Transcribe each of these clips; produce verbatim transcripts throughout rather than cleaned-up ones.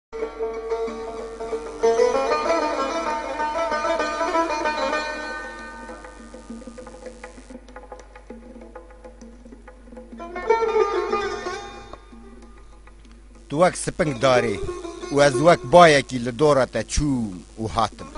Tu wek sping darê û ez wek bayekî li dora te çûm û hatim.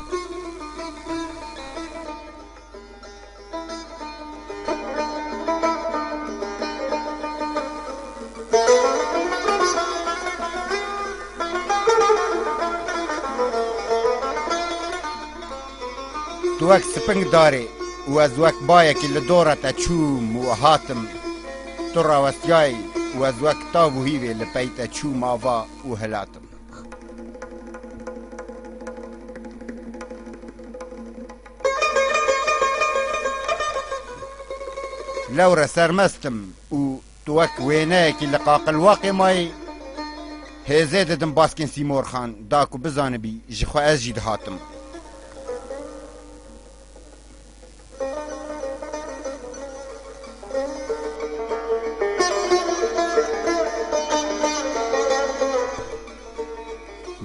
Tu wek sping darê û ez wek bayekî li dora te çûm û hatim. Tu rawestiyayî û ez wek tav û hîvê li pey te çûm ava û hilatim. Lewre sermest im û tu wek wêneyekî li qaqilwaqê mayî, hêzê didim baskên Sîmorxan da ku bizanibî ji xwe ez jî dihatim.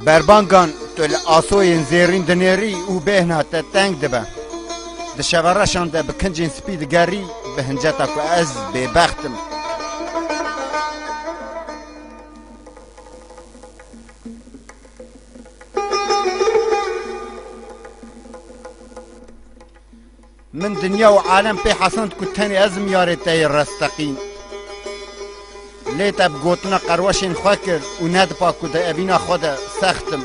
Berbangan tu li asoyên zêrîn dinêrî û bêhna te teng dibe. Di şevereşan de bi kincên spî digerî, bi hinceta ku ez bêbext im. Min dinya û alem pê hesand ku tenê ez im yarê te yê resteqîn. Lê te bi gotina qerweşên xwe kir û nedipa ku di evîna xwe de sext im.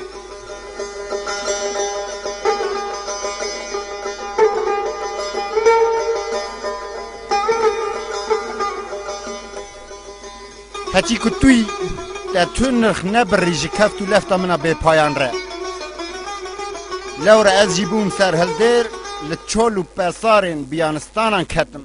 Heçî ku tu yî, te tu nirx nebirî ji keft û lefta min a bêpayan re. Lewre ez jî bûm serhildêr, li çol û pesarên biyanistanan ketim.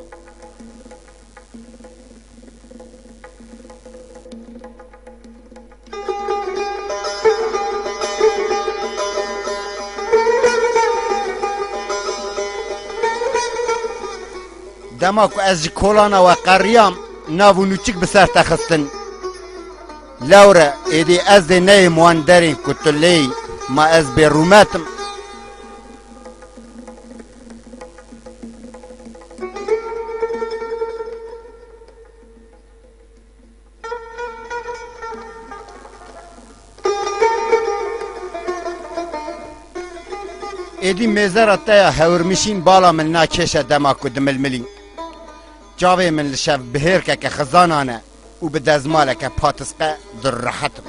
Dema ku ez ji kolana we qeriyam, nav û nûçik bi ser te xistin. Lewre, êdî ez dê neyêm wan derên ku tu lê yî, ma ez bêrûmet im. Êdî mêzera te ya hewirmişîn bala min nakêşe dema ku dimilmilî. Çavê min li şevbihêrkeke xizana ne û bi dezmaleke patisqe direhetim.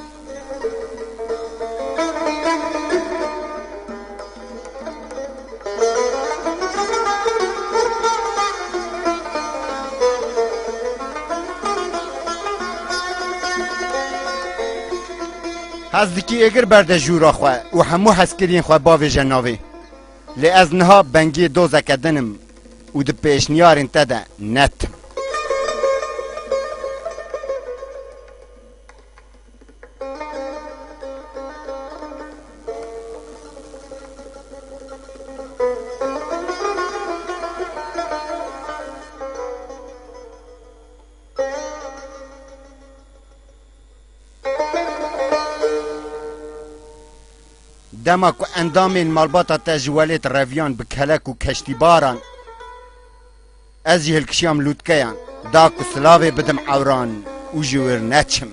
Hez dikî êgir berde jûra xwe û hemû hezkiriyên xwe bavêje navê. Lê ez niha bengiyê dozeke din im û di pêşniyarên te de netim. Dema ku endamên malbata te ji welêt reviyan bi kelek û keştîbaran, ez jî hilkişiyam lûtkeyan, da ku silavê bidim ewran û ji wir neçim.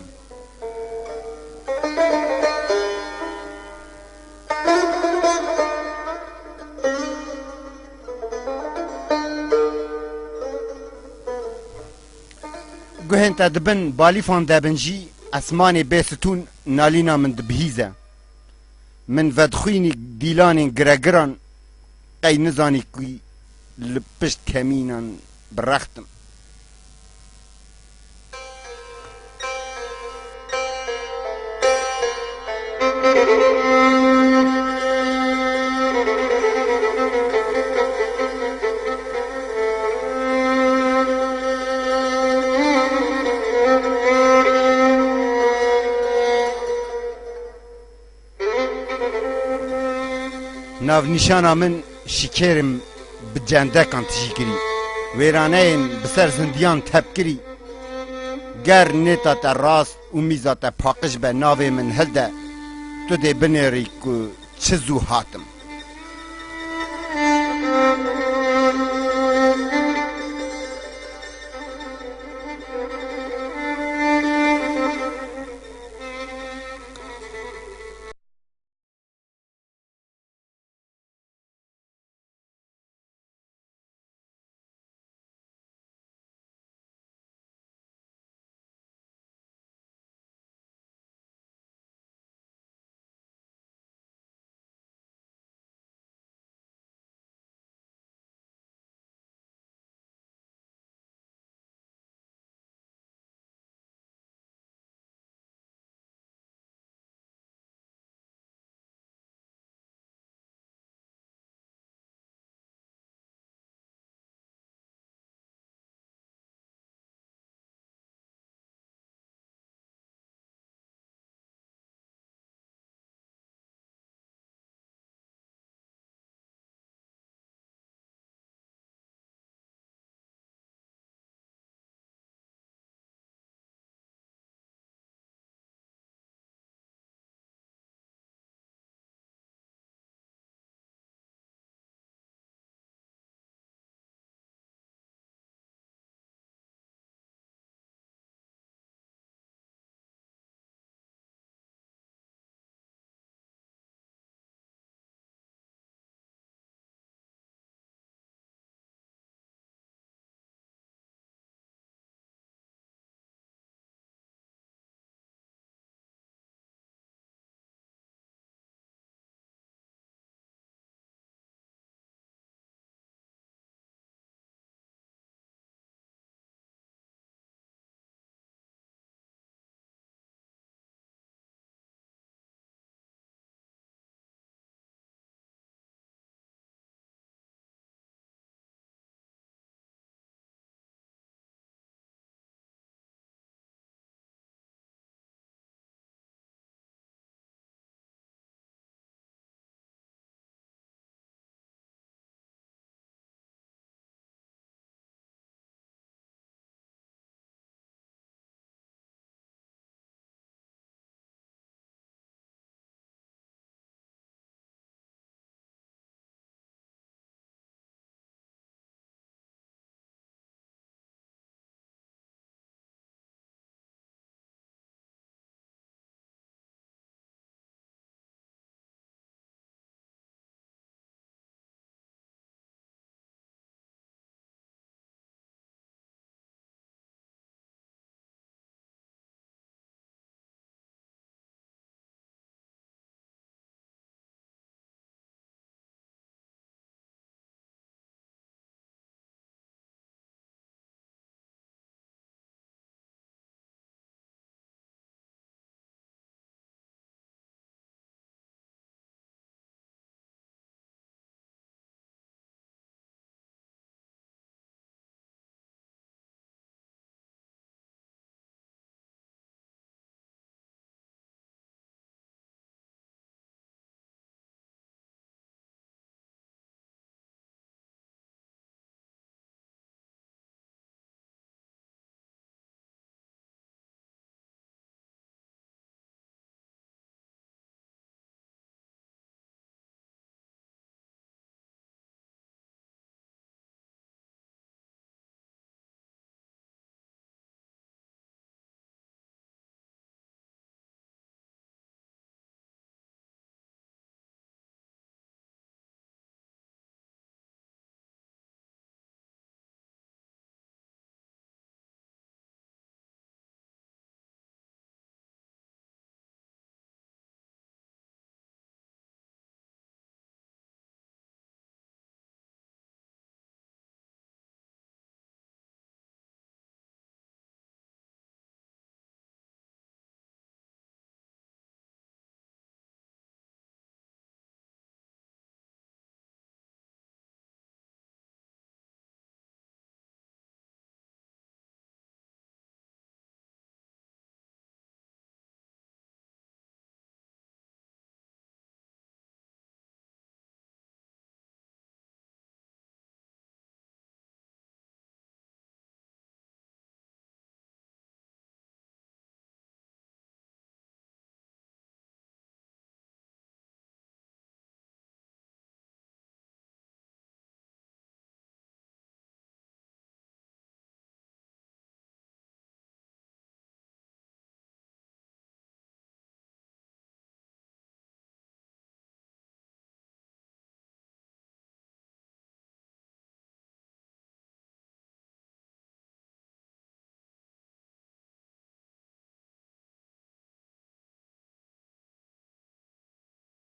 Guhên te di bin balîfan de bin jî, esmanê bêstûn nalîna min dibihîze. Min vedixwînî dîlanên giregiran, qey nizanî ku li pişt kemînan bi rext im. Navnîşana min şikêrim bi cendekan tijî kirî. Wêraneyên bi ser zindiyan tepkirî. Ger nêta te rast û mîza te paqij be, navê min hilde. Tu dê binêrî ku çi zû hatim.